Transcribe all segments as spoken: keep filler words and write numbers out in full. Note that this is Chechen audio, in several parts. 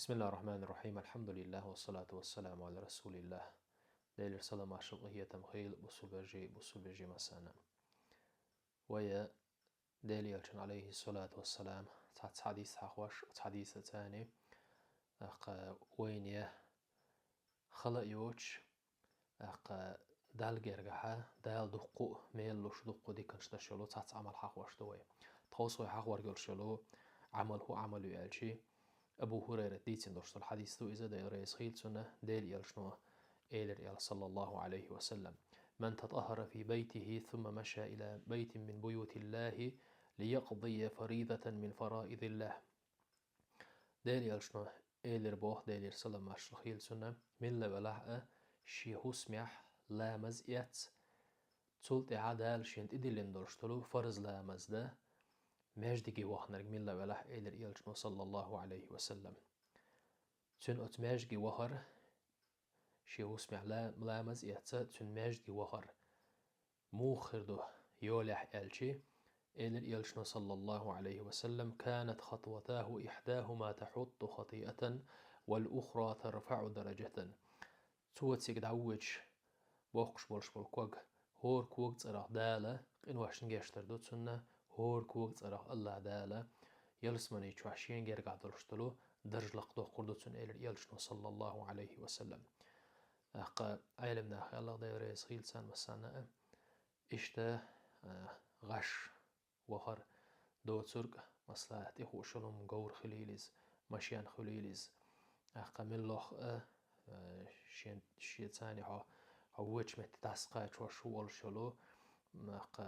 بسم الله الرحمن الرحيم. الحمد لله والصلاة والسلام على رسول الله. Делера салам-маршал, къахетам хийла бусулба вежарий, бусулба вежарий массанена. Вай Делан Элчанна, алейхи салату вассалам, цхьацца хьадис хьахош, цхьа хьадис царни, тӀаккха вайна хала йоцуш, тӀаккха Далла гергахьа, Дала дуккха а мел луш, дуккха а диканаш деш йолу цхьацца Ӏамал хьахош ду вай. Тховса вай хьахор йолуш йолу Ӏамал хӀун Ӏамал ю аьлча, Абу ХӀурайрата дийцина долуш долу хьадис ду иза, Дела реза хийла цунна, Делан Элчано элира аьлла, саллаллаху алейхи ва саллам: «من تطهر في بيته ثم مشى إلى بيت من بيوت الله ليقضي فريضة من فرائض الله». Делан Элчано элира боху, Делера салам-маршал хийла цунна, милла велахь а шен хӀусамехь ламаз эцна, цул тӀаьхьа Дала шена тӀедиллина долуш долу фарз ламаз дан, маьждиге вахнарг милла велахь, элира Элчано, саллаллаху алейхи ва саллам. Цуьнан оцу маьждиге вахар, шен хӀусамехь ла-, ламаз эцна, цуьнан маьждиге вахар муха хир ду йолехь аьлча, элира Элчано, саллаллаху алейхи ва саллам: «كانت خطوتاه إحداهما تحط خطيئة والأخرى ترفع درجة». Цо цига дӀавоьдуш боккхуш болуш болу ког, хӀора кога цӀарах Дала къиношна гечдар ду цунна, хӀора кога цӀарах АллахӀ Дала ялсамани чохь шен гергахь долуш долу дарж лакхдоккхур ду цунна, элира Элчано, саллаллаху алейхи ва саллам. ТӀаккха Ӏелам наха аьлла, Дела реза хийла царна массарна а, иштта, а, гӀаш вахар доцург, масала, тӀехуъуш йолу хӀума, говр хуьлийла иза, машен хуьлийла иза. ТӀаккха милла а, а, шен, шен царни хьо, хьо вочу метте дӀасакхачош хӀу волуш йолу, тӀаккха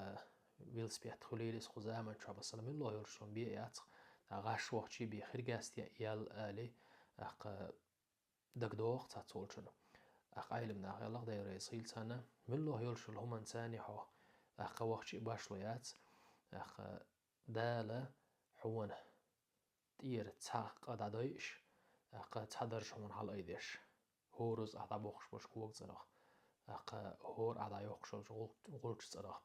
велосипед хуьлийла иза кху заман чохь, масала, милла йолуш хӀума бен яц, тӀаккха гӀаш вахча бен хир гест ял али, тӀаккха дагадогӀу цхьацца волчунна. ТӀаккха Ӏелам наха аьлла, Дела реза хийла царна, милла йолуш йолу хӀуманца царни хьо, тӀаккха вахча а башхало яц, тӀаккха Дала хьуна тӀера цхьа къа дӀадойуш, тӀаккха цхьа дарж хьуна хьалаайдеш, хӀоразза ахь дӀабоккхуш болуш кога цӀарах, тӀаккха хӀора ахь дӀайоккхуш йолчу гӀул-, гӀулчу цӀарах.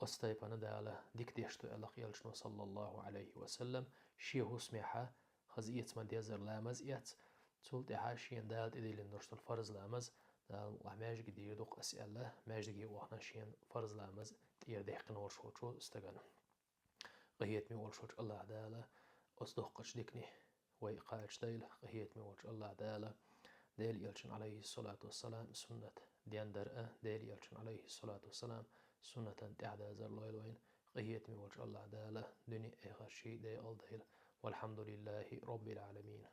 Оцу тайпана Дала дика деш ду аьлла Элчано, саллаллаху алейхи ва саллам, шен хӀусамехьа хаза эца ма-деззара ламаз эцна, цул тӀаьхьа шена Дала тӀедиллина долуш долу фарз ламаз, Дала мукъалахь маьждиге дийр ду-кх ас аьлла, маьждиге а вахана шена фарз ламаз тӀера даьккхина волуш волчу стагана. Къахетаме волуш волчу АллахӀ Дала оцу доккхачу дикане вай кхачадайла, къахетаме волчу АллахӀ Дала Делан Элчанна, алейхи салату вассалам, суннат дендар а, Делан Элчанна, алейхи салату вассалам, суннатан тӀаьхьадазар лойла вайна, къахетаме волчу АллахӀ Дала дуьне а, эхарт а ший декъал дайла. Валхьамдулиллахи роббил Ӏаламин.